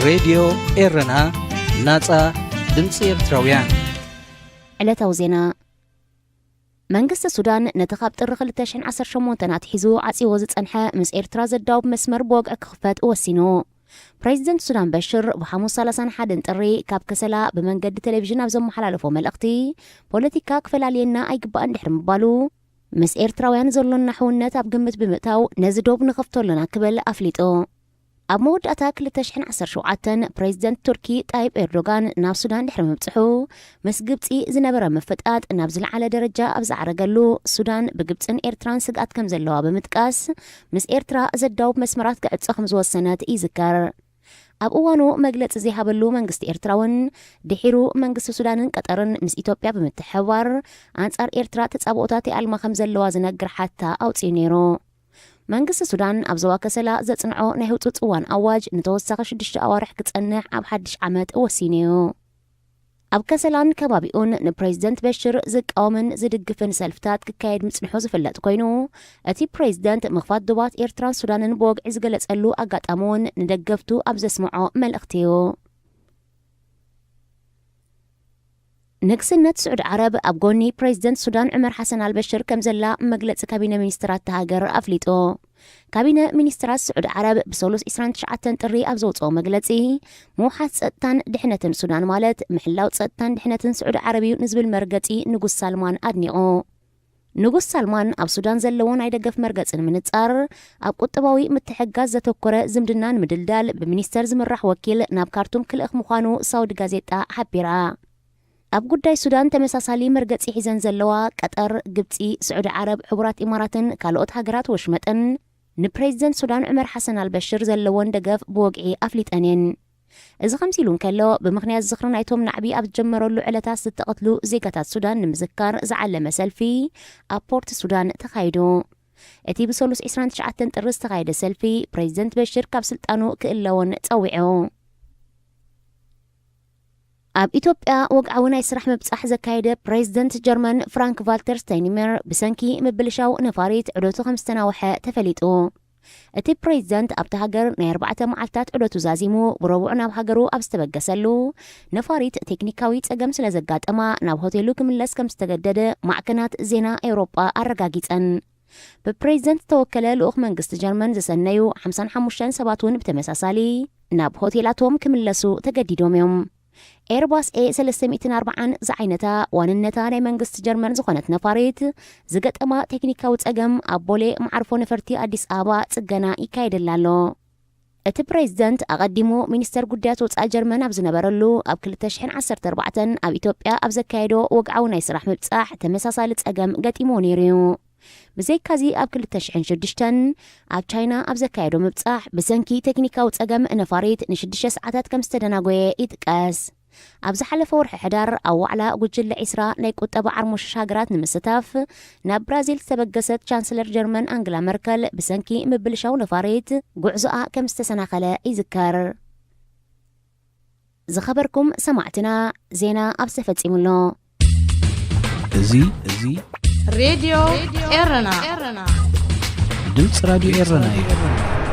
ሬድዮ ኤረና፣ ናጻ ድምጺ ኤርትራውያን። ዕለታዊ ዜና። መንግስቲ ሱዳን ነቲ ካብ ጥሪ ክልተ ሽሕን ዓሰርተ ሸሞንተን ኣትሒዙ ዓጽይዎ ዝጸንሐ ምስ ኤርትራ ዘዳውብ መስመር ብወግዒ ክኽፈት ወሲኑ። ፕሬዚደንት ሱዳን በሽር ብሓሙስ ሰላሳን ሓደን ጥሪ ካብ ከሰላ ብመንገዲ ቴሌቪዥን ኣብ ዘመሓላለፎ መልእኽቲ፣ ፖለቲካ ክፈላልየና ኣይግባእን ድሕሪ ምባሉ፣ ምስ ኤርትራውያን ዘሎና ሕውነት ኣብ ግምት ብምእታው ነዚ ዶብ ንኸፍቶ ኣለና ክብል ኣፍሊጡ። ኣብ መወዳእታ ክልተ ሽሕን ዓሰርተ ሸውዓተን ፕሬዚደንት ቱርኪ ጣይብ ኤርዶጋን ናብ ሱዳን ድሕሪ ምብጽሑ፣ ምስ ግብጺ ዝነበረ ምፍጣጥ ናብ ዝለዓለ ደረጃ ኣብ ዝዓረገሉ፣ ሱዳን ብግብጽን ኤርትራን ስግኣት ከም ዘለዋ ብምጥቃስ፣ ምስ ኤርትራ ዘዳውብ መስመራት ክዕጾ ከም ዝወሰነት ይዝከር። ኣብ እዋኑ መግለጺ ዘይሃበሉ መንግስቲ ኤርትራ እውን፣ ድሒሩ መንግስቲ ሱዳንን ቀጠርን ምስ ኢትዮጵያ ብምትሕብባር፣ ኣንጻር ኤርትራ ተጻብኦታት ይኣልማ ከም ዘለዋ ዝነግር ሓታ ኣውጺኡ ነይሩ። መንግስቲ ሱዳን ኣብ ዞባ ከሰላ ዘጽንዖ ናይ ህጹጽ እዋን ኣዋጅ ንተወሳኺ ሽዱሽተ ኣዋርሕ ክጸንሕ ኣብ ሓድሽ ዓመት ወሲኑ እዩ። ኣብ ከሰላን ከባቢኡን ንፕሬዚደንት በሽር ዝቃወምን ዝድግፍን ሰልፍታት ክካየድ ምጽንሑ ዝፍለጥ ኮይኑ፣ እቲ ፕሬዚደንት ምኽፋት ዶባት ኤርትራን ሱዳንን ብወግዒ ዝገለጸሉ ኣጋጣሚ እውን ንደገፍቱ ኣብ ዘስምዖ መልእኽቲ እዩ። ንግስነት ስዑድ ዓረብ ኣብ ጎኒ ፕሬዚደንት ሱዳን ዑመር ሓሰን ኣልበሽር ከም ዘላ መግለጺ ካቢነ ሚኒስትራት እታ ሃገር ኣፍሊጡ። ካቢነ ሚኒስትራት ስዑድ ዓረብ ብሰሉስ ዕስራን ትሽዓተን ጥሪ ኣብ ዘውጽኦ መግለጺ፣ ምውሓስ ጸጥታን ድሕነትን ሱዳን ማለት ምሕላው ጸጥታን ድሕነትን ስዑድ ዓረብ እዩ ንዝብል መርገጺ ንጉስ ሳልማን ኣድኒቑ። ንጉስ ሳልማን ኣብ ሱዳን ዘለዎ ናይ ደገፍ መርገጺ ንምንጻር፣ ኣብ ቁጠባዊ ምትሕግጋዝ ዘተኮረ ዝምድና ንምድልዳል ብሚኒስተር ዝምራሕ ወኪል ናብ ካርቱም ክልእኽ ምዃኑ ሳውዲ ጋዜጣ ሓቢራ። ኣብ ጉዳይ ሱዳን ተመሳሳሊ መርገጺ ሒዘን ዘለዋ ቀጠር፣ ግብጺ፣ ስዑዲ ዓረብ፣ ሕቡራት ኢማራትን ካልኦት ሃገራት ወሽመጥን ንፕሬዚደንት ሱዳን ዑመር ሓሰን ኣልበሽር ዘለወን ደገፍ ብወግዒ ኣፍሊጠን እየን። እዚ ከምዚ ኢሉ እንከሎ፣ ብምኽንያት ዝኽሪ ናይቶም ናዕቢ ኣብ ዝጀመረሉ ዕለታት ዝተቐትሉ ዜጋታት ሱዳን ንምዝካር ዝዓለመ ሰልፊ ኣብ ፖርት ሱዳን ተኻይዱ። እቲ ብሰሉስ ዕስራን ትሽዓተን ጥሪ ዝተኻየደ ሰልፊ፣ ፕሬዚደንት በሽር ካብ ስልጣኑ ክእለውን ጸዊዑ። ኣብ ኢትዮጵያ ወግዓዊ ናይ ስራሕ ምብጻሕ ዘካየደ ፕሬዚደንት ጀርመን ፍራንክ ቫልተር ስታይንሜር፣ ብሰንኪ ምብልሻው ነፋሪት ዑደቱ ከም ዝተናውሐ ተፈሊጡ። እቲ ፕሬዚደንት ኣብቲ ሃገር ናይ ኣርባዕተ መዓልታት ዑደቱ ዛዚሙ፣ ብረቡዕ ናብ ሃገሩ ኣብ ዝተበገሰሉ፣ ነፋሪት ቴክኒካዊ ጸገም ስለ ዘጋጠማ ናብ ሆቴሉ ክምለስ ከም ዝተገደደ ማዕከናት ዜና ኤውሮጳ ኣረጋጊጸን። ብፕሬዚደንት ዝተወከለ ልኡኽ መንግስቲ ጀርመን ዝሰነዩ ሓምሳን ሓሙሽተን ሰባት እውን ብተመሳሳሊ ናብ ሆቴላቶም ክምለሱ ተገዲዶም እዮም። ኤርባስ ኤ ሰለስተ ሚእትን ኣርባዓን ዝዓይነታ፣ ዋንነታ ናይ መንግስቲ ጀርመን ዝኾነት ነፋሪት ዝገጠማ ቴክኒካዊ ጸገም ኣብ ቦሌ መዓርፎ ነፈርቲ ኣዲስ ኣበባ ጽገና ይካየደላ ኣሎ። እቲ ፕሬዚደንት ኣቐዲሙ ሚኒስተር ጉዳያት ወጻኢ ጀርመን ኣብ ዝነበረሉ፣ ኣብ ክልተ ሽሕን ዓሰርተ ኣርባዕተን ኣብ ኢትዮጵያ ኣብ ዘካየዶ ወግዓዊ ናይ ስራሕ ምብጻሕ ተመሳሳሊ ጸገም ገጢምዎ ነይሩ እዩ። ብዘይካዚ ኣብ ክልተ ሽሕን ሽዱሽተን ኣብ ቻይና ኣብ ዘካየዶ ምብጻሕ ብሰንኪ ቴክኒካዊ ጸገም ነፋሪት ንሽዱሽተ ሰዓታት ከም ዝተደናጎየ ይጥቀስ። ኣብ ዝሓለፈ ወርሒ ሕዳር ኣብ ዋዕላ ጉጅለ ዒስራ ናይ ቁጠባ ዓርሞሽሽ ሃገራት ንምስታፍ ናብ ብራዚል ዝተበገሰት ቻንስለር ጀርመን ኣንግላ መርከል ብሰንኪ ምብልሻው ነፋሪት ጉዕዞኣ ከም ዝተሰናኸለ ይዝከር። ዝኸበርኩም ሰማዕትና፣ ዜና ኣብ ዝተፈጺሙ ኣሎ። እዚ፣ እዚ ሬድዮ ኤረና። ድምፂ ራዲዮ ኤረና እዩ።